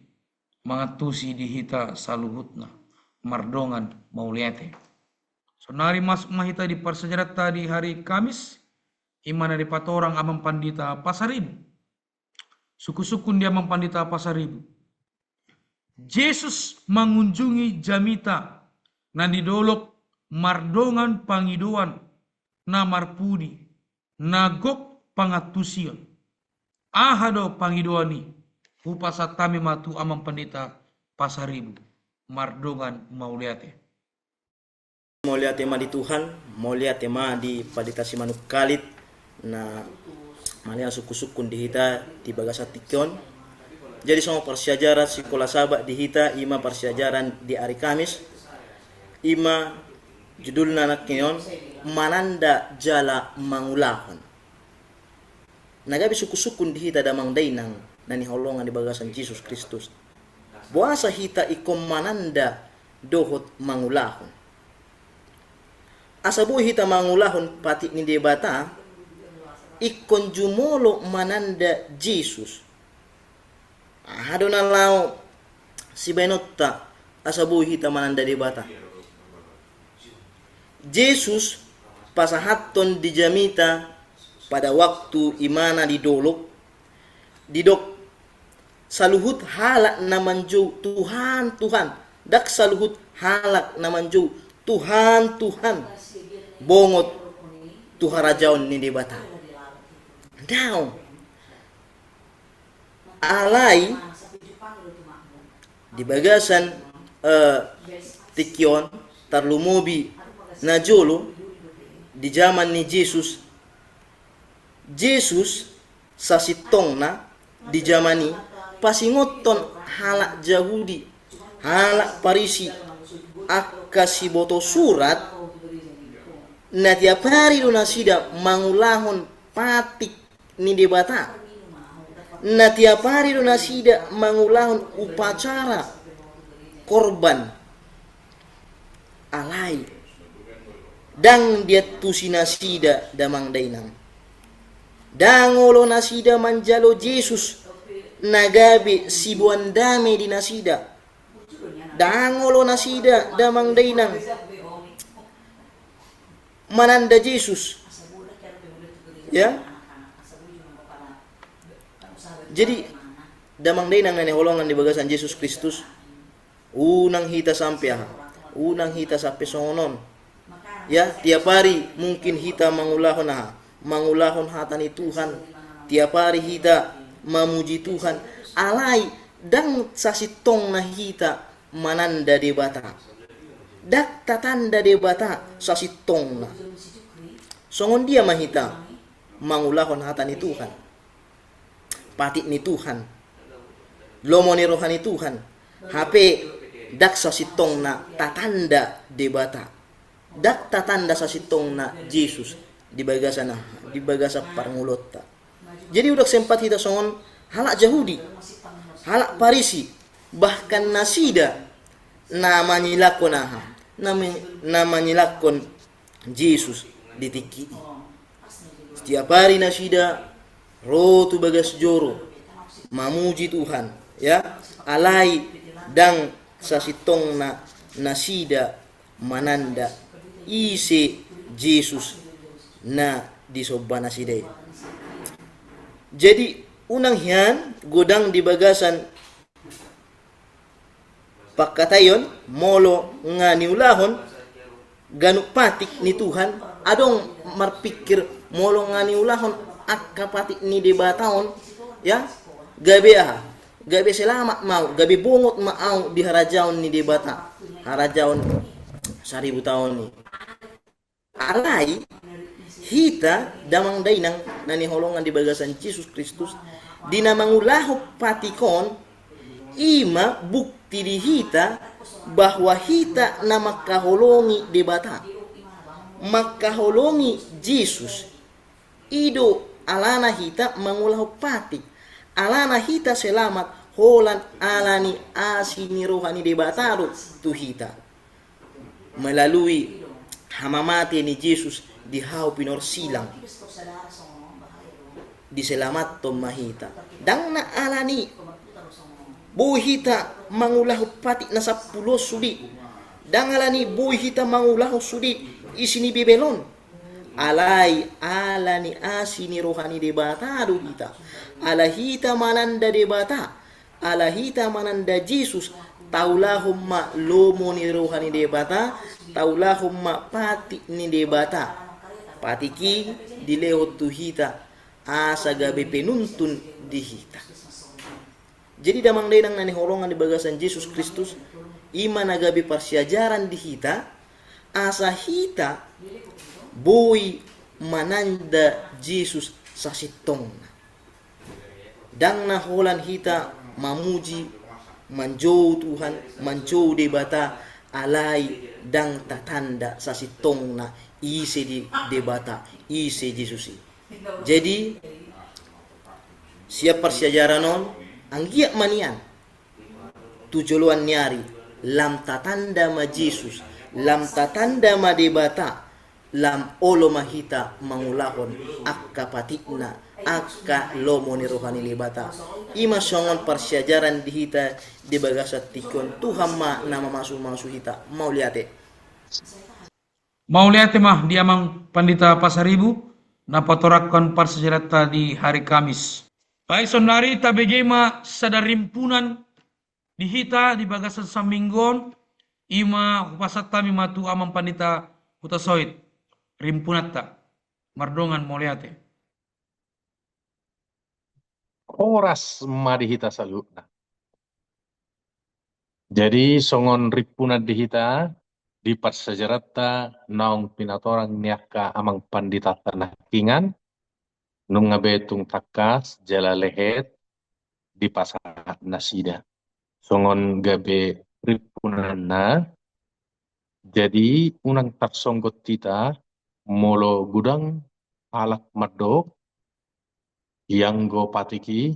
mangantusi di hita saluhutna, mardongan mauliate. Saonari masuk ma hita di parsiajaranta di hari Kamis, i ma na dipatorang amang pandita Pasaribu. Sungkun-sungkun di amang pandita Pasaribu. Jesus mangunjungi jamita na di dolok mardongan pangidoan na marpudi, na gok pangantusion. Aha do pangidoan i? Hupasahat hami ma tu amang pandita Pasaribu. Mardongan mauliate. Mauliate ma di Tuhan, mauliate ma di Pandita Simanungkalit na malean sungkun-sungkun di hita di bagasan tingki on. Jadi songon parsiajaran sikola Sabat di hita, i ma parsiajaran di ari Kamis, i ma judulna nangkin on, mananda jala mangulahon. Na gabe sungkun-sungkun di hita damang dainang na hinaholongan di bagasan Jesus Kristus. Boasa hita ingkon mananda dohot mangulahon? Asa boi hita mangulahon patik ni Debata, ingkon jumolo mananda Jesus. Aha do na laho sibaenonta asa boi hita mananda Debata? Jesus pasahathon di jamita pada waktu i ma na di dolok, didok saluhut halak na manjou Tuhan, Tuhan. Ndang saluhut halak na manjou Tuhan, Tuhan bongot tu harajaon ni Debata. Ndang. Alai di bagasan, eh, tingki on, tarlumobi na jolo di jaman ni Jesus. Jesus sasintongna di jaman i pasingothon halak Jahudi, halak Parisi, angka siboto surat, na tiap ari do nasida mangulahon patik ni Debata. Na tiap ari do nasida mangulahon upacara korban. Alai ndang diantusi nasida damang dainang. Ndang olo nasida manjalo Jesus na gabe siboan dame di nasida. Ndang olo nasida damang dainang mananda Jesus. Ya. Jadi damang dainang na hinaholongan di bagasan Jesus Kristus, unang hita sampe aha, unang hita sampe songon on. Ya, tiap ari mungkin hita mangulahon aha, mangulahon hata ni Tuhan. Tiap ari hita mamuji Tuhan. Alai ndang sasintongna hita mananda Debata. Ndang tatanda Debata sasintongna. Songon dia ma hita mangulahon hata ni Tuhan, patik ni Tuhan, lomo ni roha ni Tuhan, hape ndang sasintongna tatanda Debata. Ndang tatanda sasintongna Jesus di bagasan, di bagasan parngoluonta. Jadi unang sempat hita songon halak Jahudi, halak Parisi, bahkan nasida na manyilakhon aha, na me-, na manyilakhon Jesus di tingki i. Tiap ari nasida ro tu bagas joro mamuji Tuhan, ya, alai ndang sasintongna nasida mananda ise Jesus na disomba nasida i. Jadi, unang hian godang di bagasan pangkataion, molo nga niulahon ganup patik ni Tuhan, adong marpikir molo nga niulahon angka patik ni Debata on, ya, gabe aha? Gabe selamat ma au, gabe bongot ma au di harajaon ni Debata, harajaon saribu taon i. Alai hita damang dainang na hinaholongan di bagasan Jesus Kristus, di na mangulahon patik on, i ma bukti di hita bahwa hita na mangkaholongi Debata, mangkaholongi Jesus. I do alana hita mangulahon patik, alana hita selamat, holan ala ni asi ni roha ni Debata do tu hita. Melalui hamamate ni Jesus di hau pinorsilang, diselamathon ma hita. Ndang na ala ni boi hita mangulahon patik na sampulu on sude, ndang ala ni boi hita mangulahon sude isi ni Bibel on. Alai ala ni asi ni roha ni Debata do hita. Ala hita mananda Debata, ala hita mananda Jesus, taulahon ma lomo ni roha ni Debata, taulahon ma patik ni Debata. Patik i dilehon tu hita asa gabe penuntun di hita. Jadi damang dainang na hinaholongan di bagasan Jesus Kristus, i ma na gabe parsiajaran di hita, asa hita boi mananda Jesus sasintongna. Ndang na holan hita mamuji, manjou Tuhan, manjou Debata, alai ndang tatanda sasintongna ise di Debata, ise Jesus i. Jadi, sian parsiajaran on, anggiat ma nian tu joloan ni ari, lam tatanda ma Jesus, lam tatanda ma Debata, lam olo ma hita mangulahon angka patikna, angka lomo ni roha ni Debata. I ma songon parsiajaran di hita di bagasan tingki on. Tuhan ma na mamasumasu hita. Mauliate. Mauliate ma di Amang Pandita Pasaribu, na patorangkon parsiajaranta di hari Kamis. Baik, saonari tabege ma sada rimpunan di hita di bagasan saminggu on, i ma hupasahat hami ma tu Amang Pandita Hutasoit, rimpunanta. Mardongan mauliate. Horas ma di hita saluhutna. Jadi, songon rimpunan di hita, di parsiajaranta naung pinatorang ni angka amang panditanta nangkiningan, nunga be tung tangkas jala lehet dipasahat nasida. Songon gabe rimpunanna, jadi unang tarsonggot hita molo godang halak mandok, ianggo patik i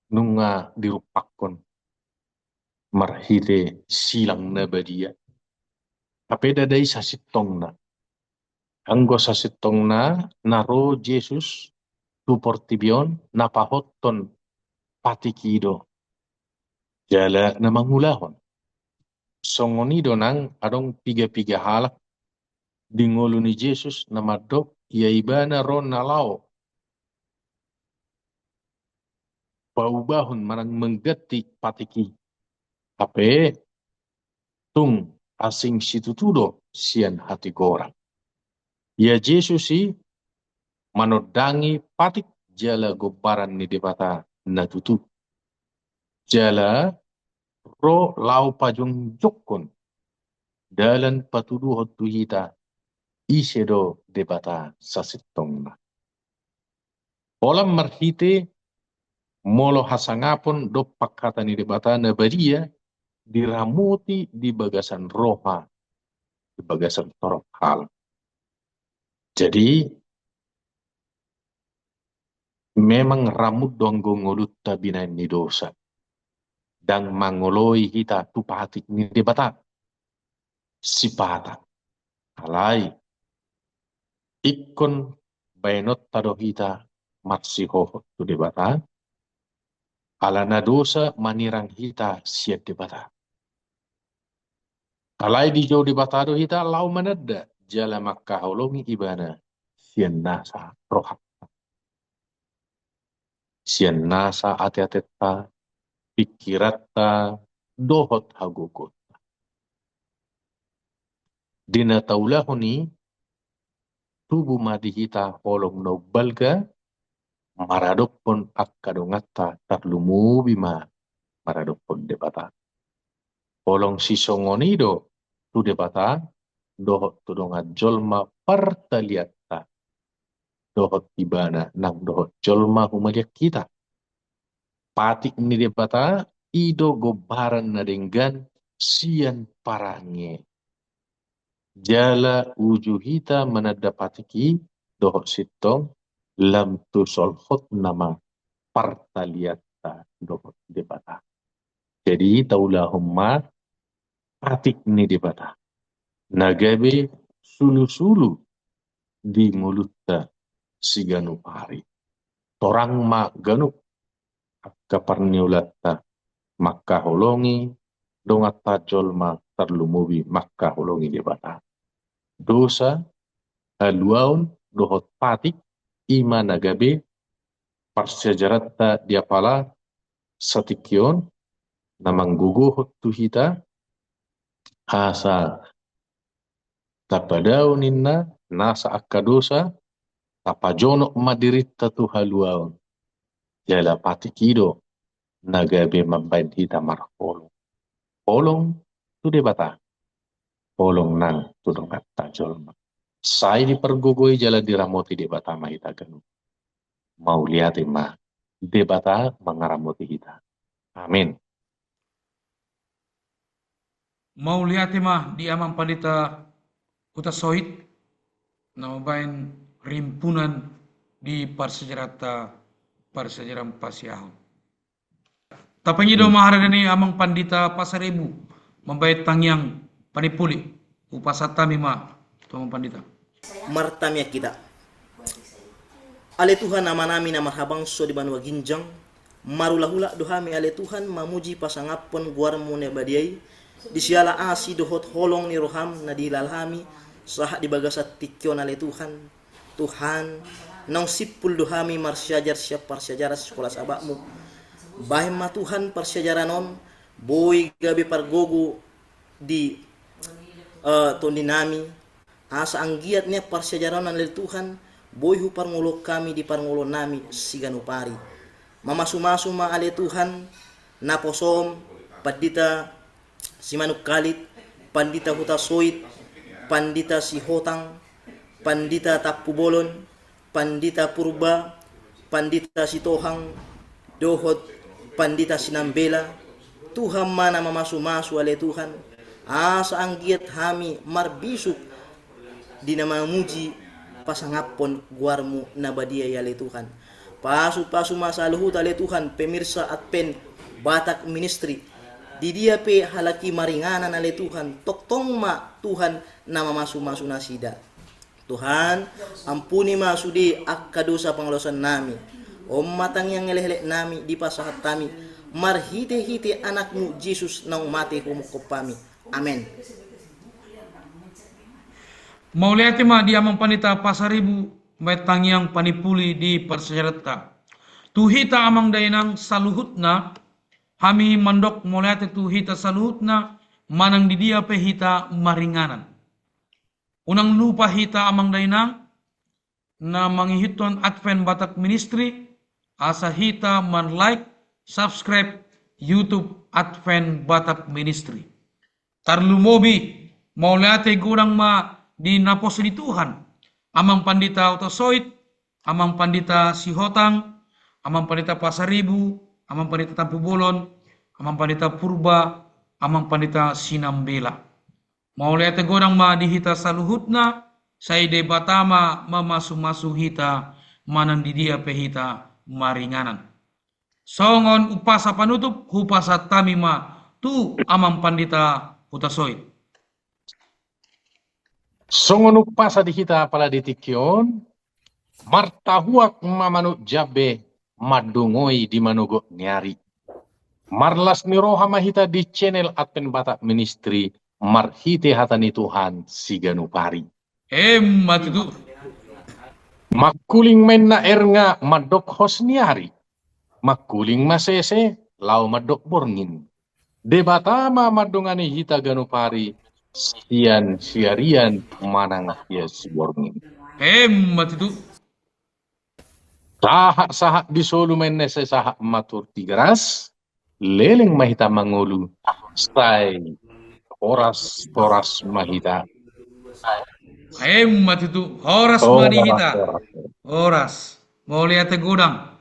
nunga dirumpakkon marhite silang na badia. Hape ndada i sasintongna. Anggo sasintongna na ro Jesus tu portibi on na pahothon patik i do. Jala na mangulahon. Songon i do nang adong piga-piga halak di ngolu ni Jesus na mandok ia ibana ro na laho paubahon manang mangganti patik i. Hape tung asing situtu do sian hatigoran. Ia Jesus i manondangi patik jala gombaran ni Debata na tutu. Jala ro laho pajongjongkon dalan patuduhon tu hita ise do Debata sasintongna. Holan marhite molo hasangapon dompak hata ni Debata na badia diramoti di bagasan roha, di bagasan torop halak. Jadi memang ramut do anggo ngolunta binahen ni dosa. Ndang mangoloi hita tu patik ni Debata. Sipata. Alai ingkon baenonta do hita marsihohot tu Debata, ala na dosa manirang hita sian Debata. Alai dijou Debata do hita laho mananda jala mangkaholongi Ibana sian nasa rohanta, sian nasa ateatenta, pingkiranta, dohot hagogoonta. Di na taulahon i, tubu ma di hita holong na umbalga maradophon angka donganta, tarlumobi ma maradophon Debata. Holong sisongon i do tu Debata dohot tu dongan jolma partalianta, dohot Ibana nang dohot jolma humaliang hita. Patik ni Debata i do gombaran na denggan sian parange. Jala uju hita mananda patik i dohot sintong, lam tu solhotna ma partalianta dohot Debata. Jadi taulahon ma patik ni Debata na gabe sulusulu di ngolunta siganup ari. Torang ma ganup angka parniulaanta mangkaholongi donganta jolma, tarlumobi mangkaholongi Debata. Dosa, haluaon dohot patik, i ma na gabe parsiajaranta di apala satingki on, na manggogohon tu hita asa tapadao ninna nasa angka dosa, tapajonok ma dirinta tu haluaon. Jala patik i do na gabe mambaen hita marholong. Holong tu Debata, holong nang tu donganta jolma. Sai dipargogoi jala diramoti Debata ma hita ganup. Mauliate ma, Debata mangaramoti hita. Amin. Mauliate ma di Amang Pandita Hutasoit, na mambaen rimpunan di parsiajaranta, parsiajaran pasiahon. Tapangido ma harani Amang Pandita Pasaribu, mambaen tangiang panipuli, hupasahat hami ma tu Amang Pandita. Martangiang hita. Ale Tuhan, Amanami na marhabangso di banua ginjang, marulahula do hami ale Tuhan mamuji pasangaphon goarmu na badia i, di siala asi dohot holong ni roham na dihilala hami, sahat di bagasan tingki on ale Tuhan. Tuhan, naung simpul do hami marsiajar sian parsiajaran sikola sabatmu. Bahen ma Tuhan parsiajaran on, boi gabe pargogo di, eh, tondinami, asa anggiat nian parsiajaran on ale Tuhan, boi huparngoluhon hami di parngoluonnami siganup ari. Mamasumasu ma ale Tuhan, naposom, Pandita Simanungkalit, Pandita Hutasoit, Pandita Sihotang, Pandita Tampubolon, Pandita Purba, Pandita Sitohang, dohot Pandita Sinambela, Tuhan ma na mamasumasu ale Tuhan, asa anggiat hami marbisuk di na mamuji pasangaphon goarmu na badia i ale Tuhan. Pasupasu ma saluhut ale Tuhan, pemirsa Advent Batak Ministry. Di dia pe halak i maringanan ale Tuhan, tongtong ma Tuhan na mamasumasu nasida. Tuhan, ampuni ma sude angka dosa pangalaosan nami. On ma tangiang elekelek nami dipasahat hami, marhitehite Anakmu Jesus naung mate humongkop hami. Amen. Mauliate ma di Amang Pandita Pasaribu, mambaen tangiang panipuli di parsiajaranta. Tu hita amang dainang saluhutna, hami mandok mauliate tu hita saluhutna, manang di dia pe hita maringanan. Unang lupa hita amang dainang, na mangihuthon Advent Batak Ministry, asa hita man-like, subscribe YouTube Advent Batak Ministry. Tarlumobi, mauliate godang ma di naposo ni Tuhan, Amang Pandita Hutasoit, Amang Pandita Sihotang, Amang Pandita Pasaribu, Amang Pandita Tampubolon, Amang Pandita Purba, Amang Pandita Sinambela. Mauliate godang ma di hita saluhutna, sai Debata ma mamasumasu hita, manang di dia pe hita maringanan. Songon umpasa panutup, hupasahat hami ma tu Amang Pandita Hutasoit. Songon umpasa di hita apala di tingki on, Martahuak ma manuk jambe mandongoi di manogot ni ari. Marlas ni roha ma hita di channel Advent Batak Ministry marhite hata ni Tuhan siganup ari. Emma tutu. Mangkuling ma inna ernga mandok hos ni ari. Mangkuling ma sese laho mandok borngin. Debata ma mandongani hita ganup ari sian siarian manang sian siborngin. Emma tutu. Sahat-sahat di solu ma inna, sai sahat ma tu Tigaras, leleng ma hita mangolu, sai horas-horas ma hita. Emma tutu, horas ma di hita. Horas. Mauliate godang.